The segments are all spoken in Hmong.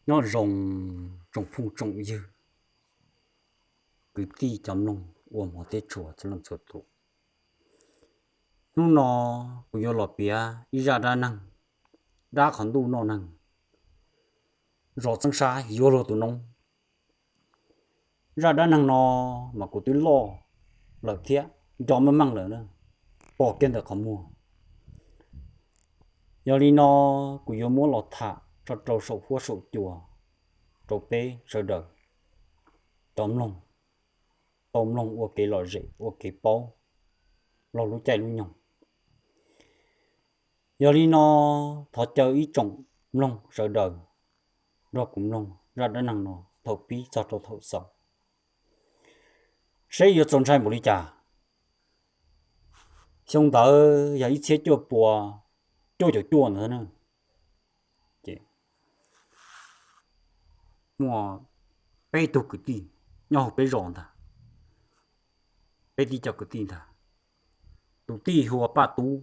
Nyob zoo tsoom phooj tsoom ywg, kwv tij cov mloog ua hmov thiab tshua txhua leej txhua tus. Hnub no kuv yuav los piav ib zaj dab neeg, dab qhov ntuj noj neeg, zos Txeeb Sab yuav luag tus noob. Zaj dab neeg no mas kuv twb loj lawm thiab nco meej meej lawm na, pom kiag ntawm qhov muag. Yog li no kuv yuav muab los tham tso rau saum huab saum cua rau peb sawv daws tau mloog, tau mloog ua kev lom zem ua kev paub laug lub caij lub nyoog. Yog li no thov caw ib tsoom mloog sawv daws nrog kuv mloog zaj dab neeg no thaum pib txog rau thaum xaus, seb yuav txaus ntshai npaum li cas. Xyoo ntawd yog ib txhiab cuaj pua cuaj caum cuaj ntawd na, ces muaj peb tug kwv tij nyob hauv peb zos ntag, peb tib co kwv tij ntag. Tus tij hu ua Paj Tub,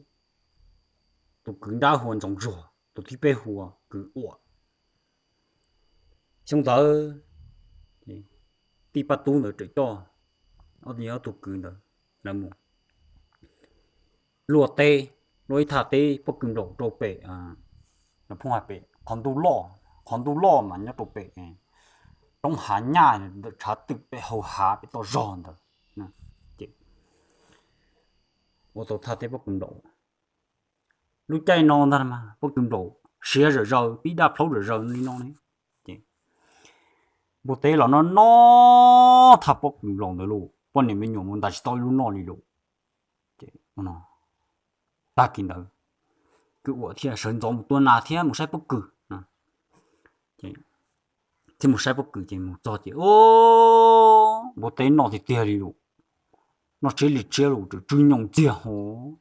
tus kwv nrab hu ua Ntxoov Zuag, tus thib peb hu ua Kwv Uam. Xyoo ntawd tij Paj Tub ntawd txawm coj ob tug kwv ntawd lawv mus luaj teb, luaj ib thaj teb pob kws nplaum rau pem, pem qhov ntuj loj, qhov ntuj loj mas nyob rau pem roob hav nyaj ntawm tshav twm pem hauv hav pem toj zog ntawd. Ces ua tau thaj teb pob kws nplaum. Lub caij no ntag mas pob kws nplaum siav zom zaws, pib daj plhaub zom zaws li no ne. Ces npua teb los noj noj thaj pob kws nplaum ntawd lauj, poj niam me nyuam mus ntais tsis tau ib lub noj li lauj. Ces tag kis ntawd Kwv Uam thiaj sawv ntxov mus tua nas thiab mus saib pob kws. Thiab mus saib pob kws ces mus txog ces npua teb noj tiag tiag li lauj, noj tshiab li tshiab lauj, tsw nyoos ntxiag hos,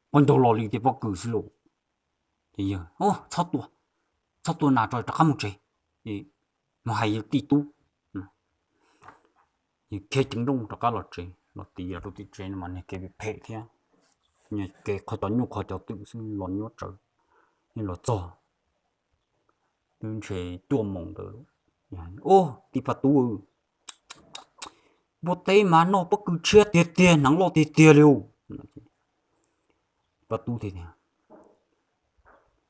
pob ncaug los li tej pob kws xwb lauj. Ces yawg, txhob tua, txhob tua nas tso, rov qab mus tsev, mus hais yawg tij Tub. Yawg khiav ceev nrooj rov qab los tsev, los tiv los rau tim tsev no mas niag kev phem thiab, kev qhov cov nyuj qhov cov twm xwb los nyuaj tsawv. Los txog twb ntshe cuaj moos ntawd. Tij Paj Tub, npua teb mas noj pob kws tshiab tiag tiag, hneev loj tiag tiag li. Paj Tub tias,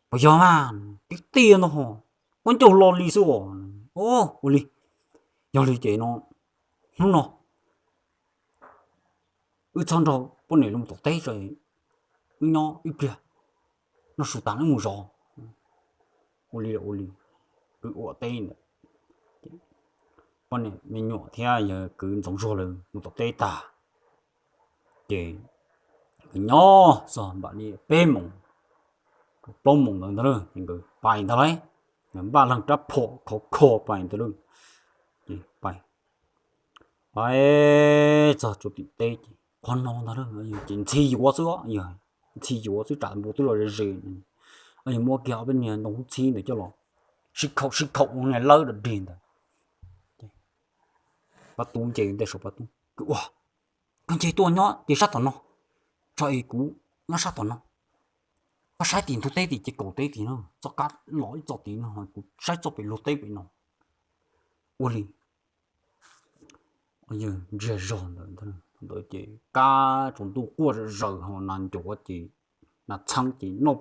puas yog mas, tib tiag no, pob ncaug los li xwb os. Ua li, yog li ces no, hnub no wb txhob nrog poj niam los tom teb tso, wb nyob ib pliag, noj su tas wb mus zov. Ua li los ua li, Kwv Uam teb ntawd, poj niam me nyuam thiab yawg kwv Ntxoov Zuag lawv mus tom teb tag, ces Kwv nyob txog npaum li peb moos, plaub moos ntawd ntag lauj, ces nkawd pais ntag lauj, nkawd npaj leeg rab phom khov kho pais ntag lauj. Ces pais, pais txog rau tim teb ces qhov no ntag lauj, ces ntxhi yuav xwb, ntxhi yuav xwb, tsam npua twb los ze ze. Yog muab kiag ob peb niag ntoo hub txhib ntawd coj los sib khaum sib khaum ua niag lawb dog dig ntawd. Paj Tub nce ntawm saum, Paj Tub, Kwv Uam, koj nce tuaj nyob ces sab tom no, tso es kuv nyob sab tom no, koj saib tim ntug teb tim ces kaum teb tim no, txoj kab los ib txoj tim no, kuv saib txoj pem luag teb pem no. Ua li, yawg ntsia zog ntawd, ntawd ces kab tsaus ntuj quaj zom zaws ho nas ncuav ces nas txheeb ces noj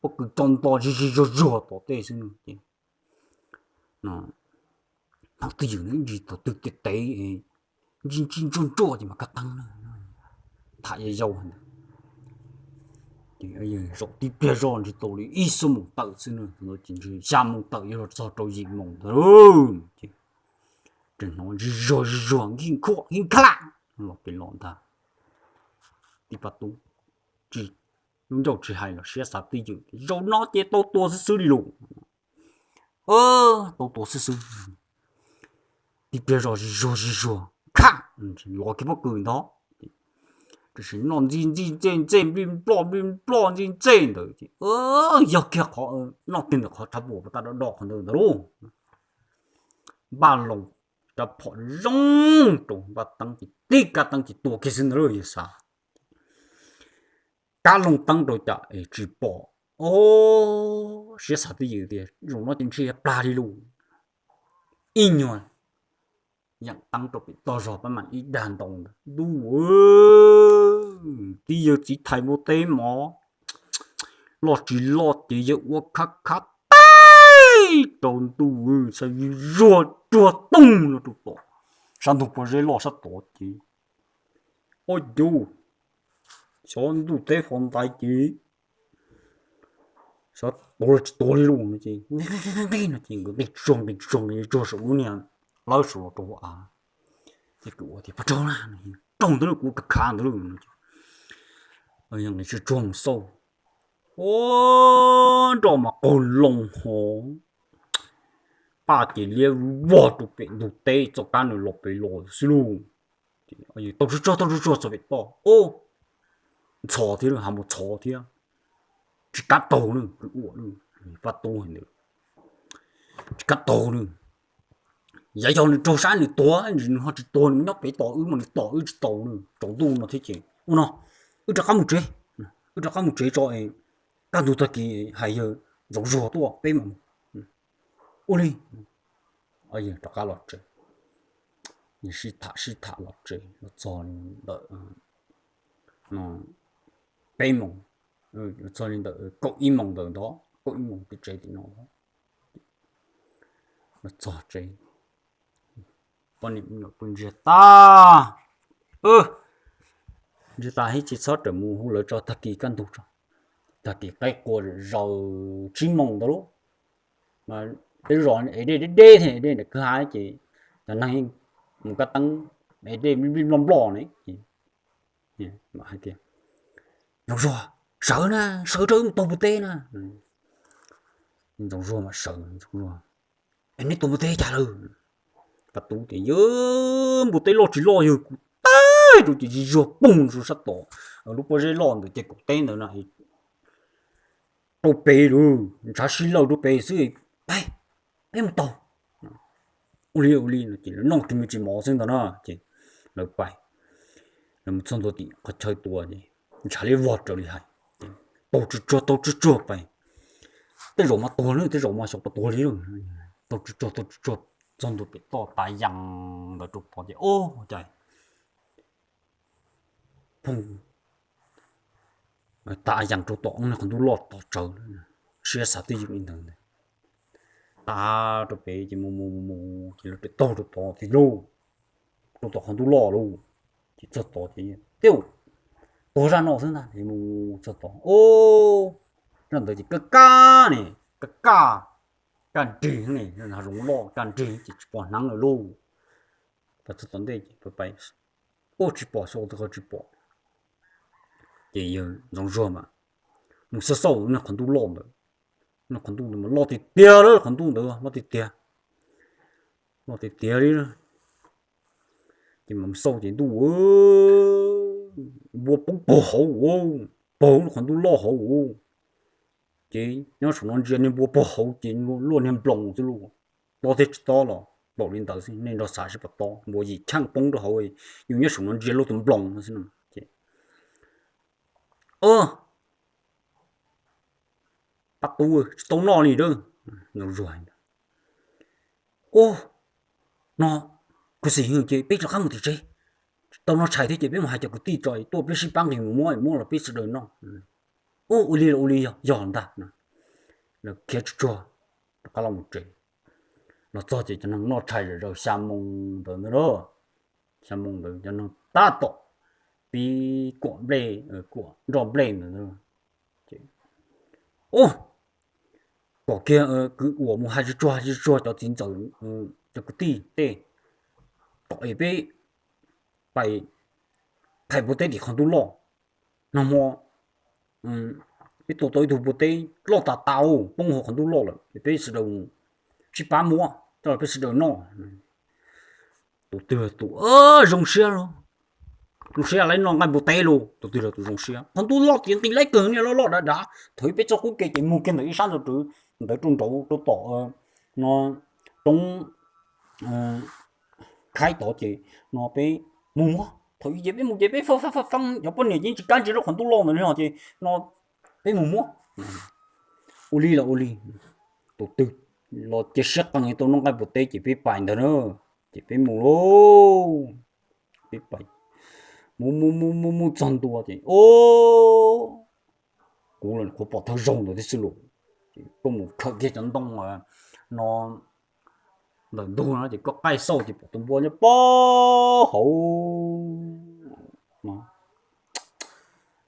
pob kws tso nto zig zig zuag zuag tom tej xwb no ces hnov twj ywm ib ntsis thaum twg tiag tev ntsij ntsij ntsuaj ntsuaj ces mas kab teeb na, tham yau yau ntawd. Ces zaum tib pliag zoj ntshe tau li ib xuab moos tawm xwb na, ces ntshe xya moos tawm yuav luag txog rau yim moos ntawd ces hnov zig zuag zig zuag nkij nkhuaj nkij nkha los pem los ntag. Tij Paj Tub tsis, lub ncauj tsis hais los siab xav twj ywm, zaum no ces tau tua xwb xwb li lauj. Tau tua xwb xwb. Tib pliag zoj zig zuag zig zuag khaj, los kiag pob kws ntag, tiam sis noj ntxij ntxij ntxej ntxej nplij nploj nplij nploj ntxij ntxej ntawd ces yog kiag qhov, noj kiag ntawm qhov tshav puam puas tag do do qhov ntawd ntag lauj. Npaj loo rab phom zoo rau npaj teeb ces tib kab teeb ces tua kiag xwb ntag lauj, yawg xav. Kab loo teeb rau cas es tsis pom O, siab xav twj ywm tias zaum no ces ntshe plag li lauj. Ib nyuag yeem teeb rau pem toj zog pab mam ib dag ntaus ntawd, ntuj, tib yawg txiv thais npua teb mov loj tsis loj ces yawg ua khab khab teb rau ntuj, xav zuag zuag ruag toog no rau tom sab ntug pob zeb loj sab tod ces, o, yus, xyov ntuj teb fov ntais ces xyov tuag los tsis tuag li lauj no ces, no ces nkawd nqis tsuag nqis tsuag nqis tsuag saum lub niag lawb saum los rau hauv av. Ces kuv ua tias pab raug na, raug ntawd lauj, kuv kav khav ntawd lauj no ces nqis tsuag tsuag mus xauj, ua nroj mas qaug loo hov, paj ces liab vog rau pem ntug teb txoj kab nws los pem los xwb lauj. Tau tsuag tsuag tau tsuag tsuag txog pem toj, o, ntxhov thiab lauj, ha mus ntxhov thiab. Tsis kav taug na, kuv ua na, pab tub hais ntawd, tsis kav taug na. Yav yog nws raug sab nws tuag, nws ho tsis tuag, nws nyob pem tos wb mas nws tos wb tsis tau na, tsaus ntuj no thiab ces ua no, wb rov qab mus tsev, wb rov qab mus tsev tso, kaj ntug tag kis hais yawg Ntxoov Zuag tuaj peb mam mus. Ua li, rov qab los tsev, sib tham sib tham los tsev los txog li ntawm peb moos, txog li ntawm kaum ib moos ntawd ntag, kaum ib moos tim tsev tim no los txog tsev, poj niam me nyuam pw ntsiag tas, ntsiag tas thiab tsis txhob rawm mus hu lawv tso, tag kis kaj ntug tso. Tag kis qaib qua zaws tsib moos ntawd lauj, mas peb zos es dej deb deb thiab, dej ntawm kwj ha ces cov neeg mus kab teeb es dej nplij nploj nploj ne ces hais tias, Ntxoov Zuag, sawv na, sawv rau wb mus taug npua teb na. Ntxoov Zuag mas sawv, Ntxoov Zuag, Es neb tua npua teb cas lawm? Pab tub tias, Yawg, npua teb loj tsis loj yawg, kuv taig rau ces zuag poog rau sab tom lub pob zeb loj ntawd ces kaum teb ntawd na, rau pem lawm, ntshav sib law rau pem xwb. Peb, peb mus taug. Ua li ua li no ces lawv noj tsis me tsis mov xwb ntag na ces lawv pais, lawv mus txog ntua tim qhov chaw tua ces ntshav liab vog raws li hais, taug tsuag tsuag taug tsuag tsuag pais. Tej zaum mas tuag na, tej zaum mas xyov puas tuag li. Taug tsuag tsuag taug tsuag tsuag txog ntua pem toj tav yees ntawd rau tod ces, o, cas phooj, tav yees rau tom niag qhov ntuj loj tod tsawv, siab xav twj ywm li ntawd ntag. Tav rau pem ces mus mus mus mus ces lawv pem taug rau tod tiag lauj, rau tom qhov ntuj loj lauj. Ces txog tod ces, Tiag, tuag zaj no xwb ntag. Ces mus txog tod, o, zaj ntawd ces kaj kaj ne, kaj kaj, kaj nrig ne, hav zoov loj kaj nrig ces tsis pom hneev lawm lauj. Pais txog tom ntej ces pais, o, tsis pom, xauj txog qhov tsis pom. Ces yawg Ntxoov Zuag mas mus xauj xauj niag qhov ntuj loj ntawd, niag qhov ntuj ntawd mas loj tiag tiag lawm, qhov ntuj ntawd loj tiag tiag, loj tiag tiag li. Ces mas mus xauj ces ntuj, npua poob puag hauv, puag hauv qhov ntuj loj hauv. Ces nyob saum no ntsia niag npua puag hauv ces luaj niag nploos xwb lauj. Tob thiab tsis tob los npaum li ntawd xwb, nej nrog xav seb puas tob, npua yim cheej poob rau hauv, yus nyob saum no ntsia luaj tus nploos no xwb no ces, Pab tub, tsis tau noj li a. Ntxoov Zuag, Ub, no khuv xim ces peb rov qab mus tim tsev, tau noj tshais thiab ces peb mus hais cov kwv tij tso tuaj peb sib pab nqis mus muab, muab los peb sawv daws noj. Ub, ua li los ua li, yog ntag. Lawv khiav tsuag tsuag rov qab los mus tsev. Los txog ces cov neeg noj tshais zom zaws xya moo ntawd ntag. Xya moo ntawd cov neeg tab tom pib kuam nplej, kuam nroj nplej ntawd. Ub, kom kiag kwv uas mus hais tsuag tsuag hais tsuag tsuag cov txiv ntxawm, cov kwv tij tej, kom es peb pais thaiv npua teb tim qhov ntuj loj. Nag hmo peb tua tau ib tug npua teb loj tas tas poob hauv qhov ntuj loj lawm, es peb sawv daws sib pab muab coj los peb sawv daws noj. Tus twg tus zoo siab, zoo siab lawv noj nqaij npua teb lauj, tus twg los tus zoo siab. Qhov ntuj loj tiav nqis lawv kawg, niag loj loj dav dav, thaum peb txoj qub ke ces mus kiag ntawm ib sab ntawd rau ntawd rau nraud rau tom no roob khaib tod ces no peb mus muab. Thaum ub ces peb mus ces peb fab fab fab fab, cov poj niam ces tsis kam ntsia rau qhov ntuj loj ntawd no ces no peb mus muab. Ua li los ua li, tus twg los cia siab qees tau noj nqaij npua teb ces peb pais ntag na, ces peb mus lauj. Peb pais, mus mus mus mus mus txog ntua ces, o, kuv los qhuav pom thawj zaug ntawd thiab xwb lauj. Ces koj mus khawm kiag cov ntoo no ntawm ntug no ces koj qaij xauj ces pom tus npua nyob pob hauv no.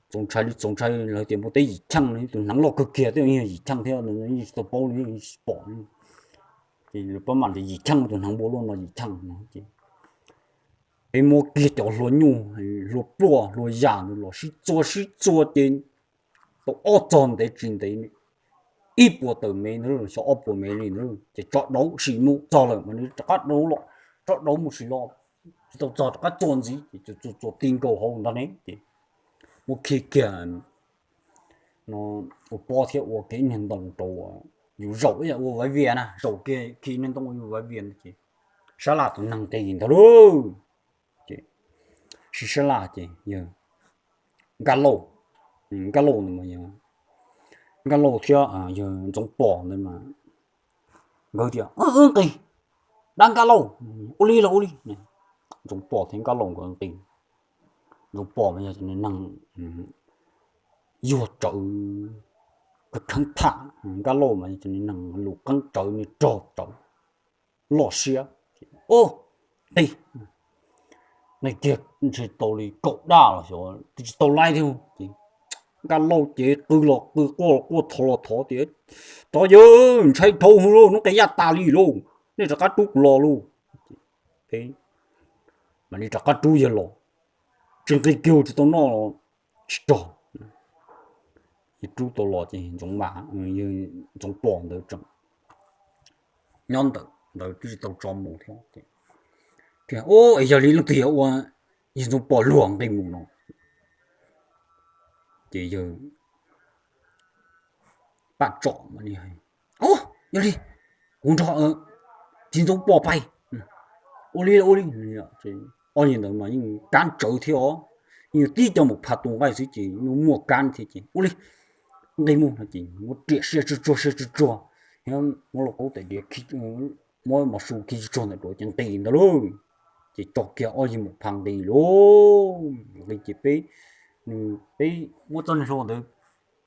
Txaus ntshai li txaus ntshai, lawv tias npua teb yim cheej no, tus hneev loj kawg kiag, twb yog yim cheej thiab, yeej tsis tau paub li, yeej tsis pom li. Ces lawv pab mam tias yim cheej, tus hneev npua luaj no yim cheej no ces peb muab kiag cov hlua nyuj, hlua pluaj hlua yam ntawd los sib txua sib txua ces tau ob txog ntev tsis ntev ib puas tawm mev ntawd, xyov ob puas mev li ntawd ces tso dauv sim mus txog lawm mas nws rov qab dauv los, tso dauv mus sim los, tsis tau txog rov qab txua ntxiv ces txua txua ti nkaus hauv ntag ne ces muab khi kiag no ua pob thiab ua kiag ib niag ntoo rau yus zaum ib yam ua vaiv vias na, zaum kiag khi niag ntoo ua yus vaiv vias ntag ces sab laj tus neeg nqis ntag lauj. Ces sib sab laj ces yawg Nkaj Lauj, Nkaj Lauj ntawd mas yog Nkaj Lauj thiab yawg Ntxoov Pom ntawd mas nkawd tias, Wb nqis, dab Nkaj Lauj, ua li los ua li. Ntxoov Pom thiab Nkaj Lauj nkawd nqis. Ntxoov Pom mas yog cov neeg yuag tsawv, kheev tham. Nkaj Lauj mas yog cov neeg lus qeeb tsawv, nws rog tsawv, loj siab. Nqis, nqis kiag ntshe tau li kaum daj los xyov twb tsis tau laib thiab ces Nkaj Lauj ces qw los qw, quaj los quaj, thov los thov tias, Tov yawg, ntshai dhau hwv lauj, hnub qia yaj tas li lauj, nej rov qab rub kuv los lauj. Peb mam li rov qab rub yawg los, tsis nqis kiag tsis tau noj los tsis rog. Yawg rub tau los ces Ntxoov Pom, Ntxoov Pom ntawd tseem nyob ntawm ntawd twb tsis tau tso mus thiab. Ua es yog li leej twg yuav ua yawg Ntxoov Pom luag nqis mus no? Ces yawg Paj Tsom mas, Yog li kuv nrog txiv Ntxoov Pom pais. Ua li ua li. Ob yawg ntawd mas yeej kab tsawv thiab os, yeej tib co mus pha tus nqaij xwb ces yeej muaj kab thiab ces ua li nqis mus no ces muab riam siab tsuag tsuag siab tsuag tsuag, muab lauj kaub tais diav, muab mov su khi tsuag tsuag ntawm duav ces nqis ntag lauj. Ces tso kiag ob yawg mus pha nqis lauj. Nqis ces peb, nws peb muab txoj niag hlua ntawd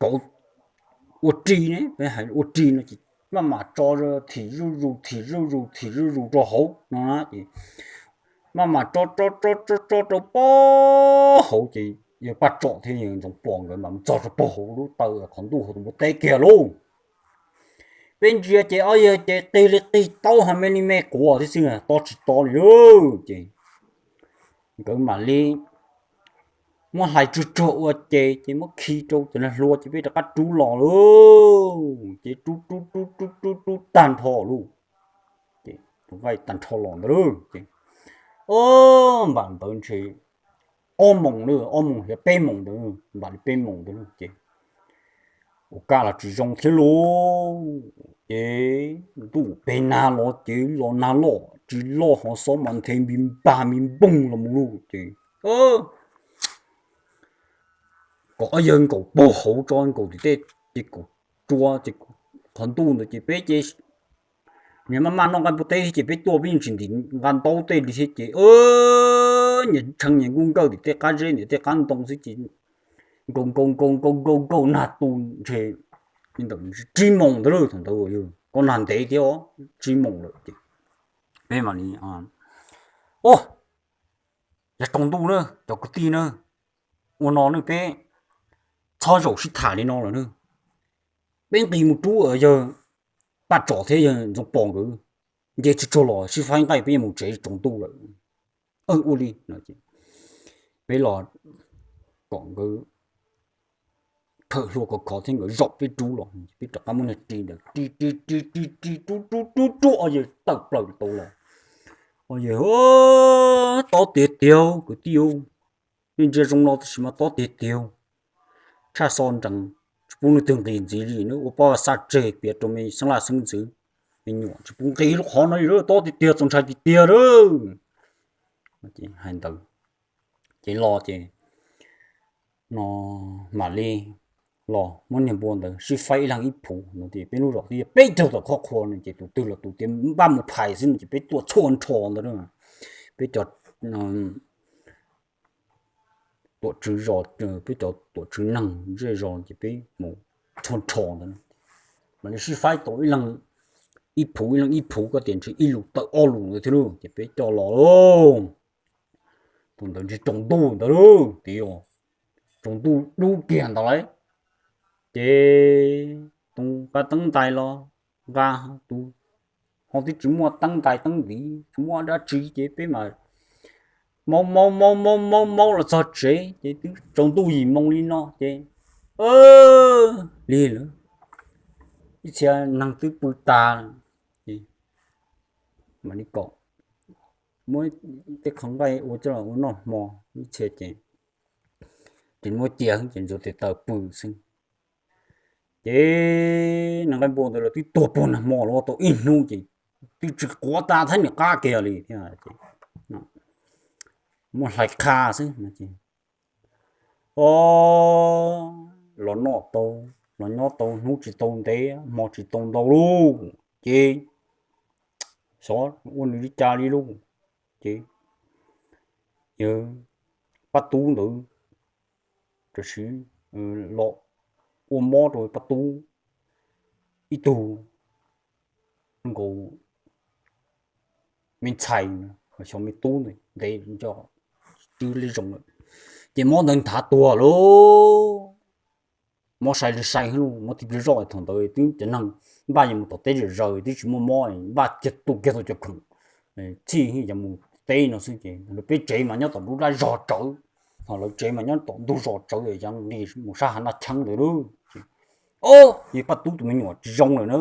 kauv ua ri ne, peb hais ua ri no ces maj mam tso thim zuj zus thim zuj zus thim zuj zus rau hauv no na ces maj mam tso tso tso tso tso rau pob hauv ces yawg Paj Tsom thiab yawg Ntxoov Pom nkawd mam txog rau pob hauv lub taw qhov ntuj hauv tus npua teb kiag lauj. Peb ntsia ces ob yawg ces qig li qig taub hau me li me quav thiab xwb, tob tsis tob li lauj. Ces nkawd mam li muab hlais tsuag tsuag ua ces, ces muab khi rau cov niag hlua ces peb rov qab rub los lauj. Ces rub rub rub rub rub rub tag nrho lauj. Ces rov qab tag nrho los ntawd lauj. Ces npam ntawd ntshe ob moos lauj, ob moos thiab peb moos ntawd, npam li peb moos ntawd lauj. Ces ua kaj los tsis zoo thiab lauj. Ces ntuj peb nag los ces los nag loj tsis loj ho xob mas nthe npi npag npi npoog los mus lauj. Ces kom ob yawg nkaum puag hauv tso, nkaum tim tej ces kaum rua ces qhov ntuj ntawd ces peb ces niag maj maj noj nqaij npua teb ces peb tuaj peb yeej tsis ntim nqa ntaub tej li thiab ces nyias tshee nyias nkuj nkawj tim tej qab zeb ntim tej qab ntoo xwb ces nkaum nkaum nkaum nkaum nkaum nkaum nag tu ntshe li ntawm tsib moos ntawd lauj. Thaum ntawd yog koj nag ntev thiab, tsib moos lawm ces peb mam li, o, yav tsaus ntuj na cov kwv tij na, ua no ne peb txhob zaum sib tham li no lawm na. Peb nqis mus rub yawg Paj Tsom thiab yawg Ntxoov Pom nkawd, nce tsuag tsuag los sib faib nqaij peb yuav mus tsev tsaus ntuj lawm. Ua li no peb los kom nkawd khawm hlua khov khov thiab nkawd zaum peb rub los, peb rov qab muab niag ris ntawd ris ris ris ris ris rub rub rub rub ob yawg tawm plaws tau los. Ob yawg, tob tiag tiag kwv tij, nej ntsia zoo no tab sis mas tob tiag tiag, tshaj xo nrees, tsis pub leej twg nqis ntxiv li, nws ua pab xaj tseg piav rau me xeeb laj xeeb ntxwv, me nyuam tsis pub nqis lub qhov no li, tob tiag tiag txaus ntshai tiag tiag lauj. Hais ntawd ces los ces no mam li los muab niag npua ntawd sib faib ib leeg ib phuv no ces peb lub zos twb yog peb caug tom khob qhua no ces tus twg los tus tias npaj mus phais xwb no ces peb tuaj txhua nrho ntawd, peb cov tuam tswv zos, peb cov tuam tswv neeg zej zos ces peb mus txhua nrho ntawd, mam li sib faib tau ib leeg ib phuv ib leeg ib phuv, koj tias ntshe ib lus tawm ob lus ntawd thiab lauj, ces peb coj los lauj. Thaum ntawd ntshe tsaus ntuj ntawd lauj, tias tsaus ntuj dub kiag ntawd lauj, ces tus nqa teeb ntais los nqa, tus ho twb tsis muaj teeb ntais teeb ntiv tsis muaj dab tsi ces peb mas maub maub maub maub maub maub los txog tsev ces twb tsaus ntuj yim moo li no ces lig lawm, ib txhia neeg twb pw tas lawm, mam li kom muab tej qhov nqaij ua coj los ua noj hmo, ib txhia ces tsis muab cia ces ntxuav tes taw pw xwb. Ces neeg nqaij npua ntawd los twb tuag puag nag hmo los tau ib hnub ces twb tsis quav tas thiab, nws qab kiag li thiab, muaj hlais qha xwb. O, los noj tau, los nyob tau hnub tsis tau ntev hmo tsis tau ntau lauj, ces xyov ua nws li cas li lauj, ces yawg Paj Tub ntawd tam sim los ua mob rau Paj Tub ib tug nkaus me ntxhais, xyov me tub ntev nco twb li zoo lawm, ces mob ntawd nthav tuag lauj. Mob sai li sai lauj, mob tib pliag zoj, thaum ntawd twb cov neeg npaj yuav mus tom teb zom zaws twb tsis muaj mob, npaj kiag tu kiag tau cov khoom txhij yuav mus teb no xwb ces peb tsev mas nyob tom lub dab zog tsawv, ho lawv tsev mas nyob tom ntug zos tsawv, yog li mus sab hav Naj Cheeb ntawd lauj. Ces yawg Paj Tub tus me nyuam tsis zoo lawm na,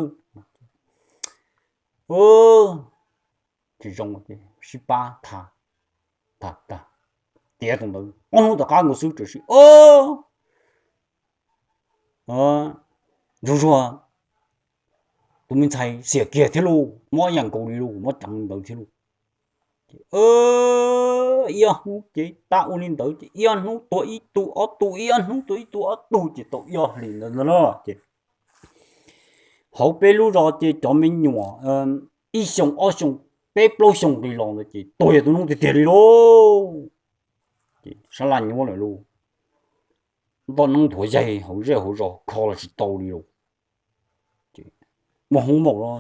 tsis zoo, sib pab tham, tham tas, tiav tus ntawd ob hnub tom qab nkaus xwb tam sim o, Zuag Zuag tus me ntxhais xiam kiag thiab lauj, mob ib yam nkaus li lauj, mob ceev ntawd thiab lauj. Ib ob hnub ces tau ua li ntawd ces ib ob hnub tuag ib tug ob tug, ib ob hnub tuag ib tug ob tug ces tau ib ob hlis ntawd ntag na. Ces hauv peb lub zos ces cov me nyuam ib xyoos ob xyoos peb plaub xyoos nqis los ntawd ces tuag yog tus noob tiag tiag li lauj. Ces sab laj nyuab lawm lauj, ntoj neeb nthuav yaig hauv zej hauv zos kho los tsis tau li lauj. Muaj hoob maum los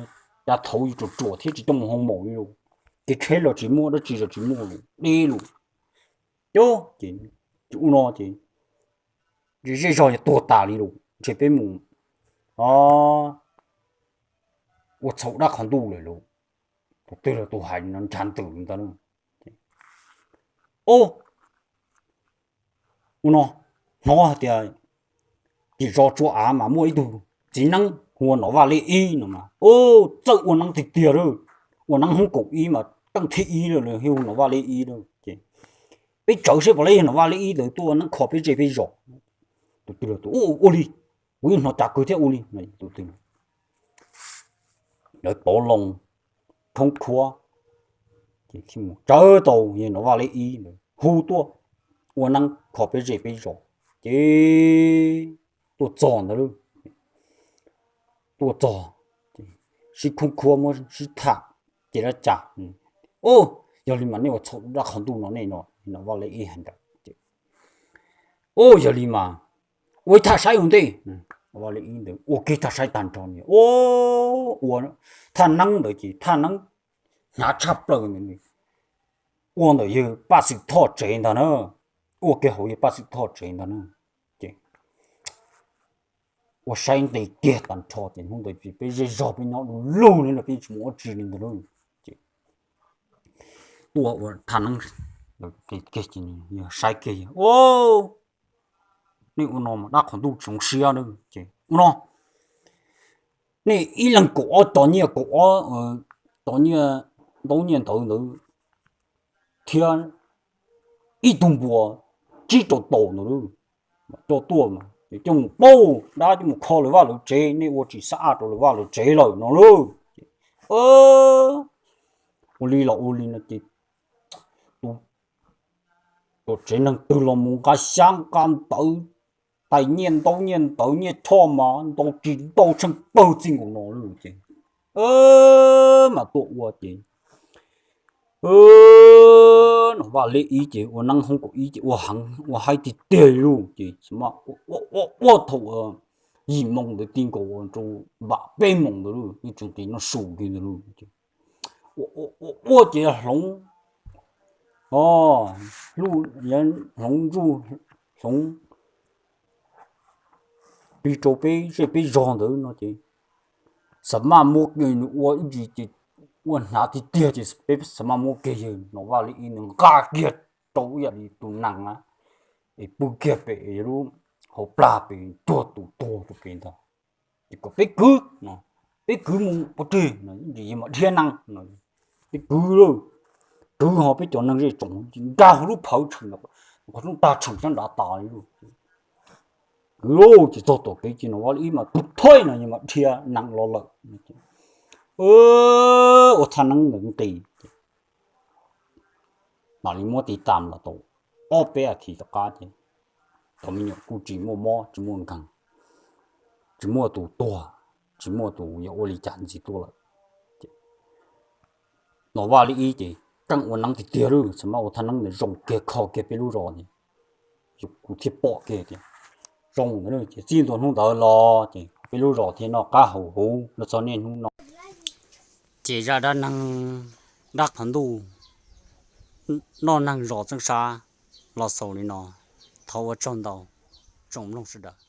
cas thaum yuav ruam ruam thiab tsis coj mus hoob maum li lauj, kev tsheb los tsis muaj dab tsi los tsis muaj lauj, deb lauj. Ces ua no ces zej zog yuav tuag tas li lauj, ntshe peb mus ua txhaum dab qhov ntuj lawm lauj. Tus twg los tus hais no nrhav ntws li ntawd. Ua no hnov hais tias tim zos Tsua Av mas muaj ib tug txiv neeb hu ua Nom Vaj Lej Ib no mas, txawj ua neeb tiag tiag lawm, ua neeb hnub kaum ib mas teej thib ib lawm, hu Nom Vaj Lej Ib lawm. Ces peb tsawv seb puas laib yog Nom Vaj Lej Ib ntawd tuaj ua neeb kho peb zej peb zos. Tus twg los tus ua li, kuv yeej hnov cas kawg thiab ua li. Tus twg lawv pov loo khoob khuab, ces mus tsawv tau yawg Nom Vaj Lej Ib ntawd hu tuaj ua neeb kho peb zej peb zos. Ces tuaj txog ntawd, tuaj txog, sib khoob khuab muab sib tham, ces dab tsi, o, yog li mas nej ua txhaum dab qhov ntuj no nej no, Nom Vaj Lej Ib hais ntawd. O, yog li mas ua ib thaj saib ua ntej. Vaj Lej Ib ntawd ua kiag thaj saib tag nrho, ua thaj neeb ntawd ces thaj neeb hnyav tshaj plaws ntawd, ua ntawm yawg Paj Xwm Thoj tsev ntag na, ua kiag hauv yawg Paj Xwm Thoj tsev ntag na. Ces ua saib nqis kiag tag nrho ces hnub ntawd ces peb zej zog peb nyob du lug li no, peb tsis mus ua tsi li ntawd lauj. Ces tuaj ua thaj neeb, yawg saib kiag, o, nej ua no mas dab qhov ntuj tsis zoo siab na. Ces ua no, nej ib leeg kaum ob cov nyiaj, kaum ob cov nyiaj, ntaub nyiaj ntawv ntawd thiab ib tug npua tsib rau taus ntawd, coj tuaj mas coj mus pauj dab, coj mus kho lawv vaj lawv tsev, nej ua tsis xab aj rau lawv vaj lawv tsev lawm no lauj. Ua li los ua li no ces tus tuam tsev neeg twg los mus nqa xyab nqa ntawv tais nyiaj ntaub nyiaj ntawv nyiaj choj mas ntau tsis ntau tsheej pawg txij nkaus no lawm ces, mas tuaj ua ces, Nom Vaj Li ib ces ua neeb hoob kaum ib ces ua heev ua haib tiag tiag li lauj ces, ua ua thaum yim moo ntawd ti nkaus rau npam peb moo ntawd lauj, yeej tseem tis noj su kiag ntawd lauj. Ua ces hloov, hloov ntsuj, hloov plig rau peb zej peb zog ntawd no ces, xa maj muab kiag nws ua ib ntsis ces ua hnyav tiag tiag ces peb xa maj muab kiag yawg Nom Vaj Li ib nws nqa kiag rau ib yam li tus nees na, es pw kiag pem lub hauv plag pem cuag tus tuag rau pem ntag. Ces kom peb kwv, peb kwv mus pov tseg, ib ntsis yawg mam dhia nees no. Peb kwv lauj, kwv ho peb cov neeg zej tsoom nkag hauv lub phawv tshwm, qhov rooj tag tshwm sab nrad tas li lauj. Kwv lauj ces txog tom kev ces Nom Vaj Li ib mas tus thaib no yawg mam dhia nees los lawm. Ua thaj neeb ntawd nqis, mam li muab tiv tas los tau ob peb as thiv tom qab ces thaum me nyuam kuj tsis muaj mob tsis muaj nkeeg, tsis muaj tus tuag, tsis muaj tus yuav ua li cas ntxiv tuaj lawm. Nom Vaj Li ib ces keej ua neeb tiag tiag lauj, xa maj ua thaj neeb ntawd zoo kiag kho kiag peb lub zos ces, kuv thiaj pom kiag tias zoo ntawd ces txij ntua hnub ntawd los ces peb lub zos thiaj noj qab haus huv los txog niaj hnub no. Ces zaj dab neeg dab qhov ntuj noj neeg zos Txeeb Sab los xaus li no. Thov ua tsaug ntau tsoom mloog sawv daws.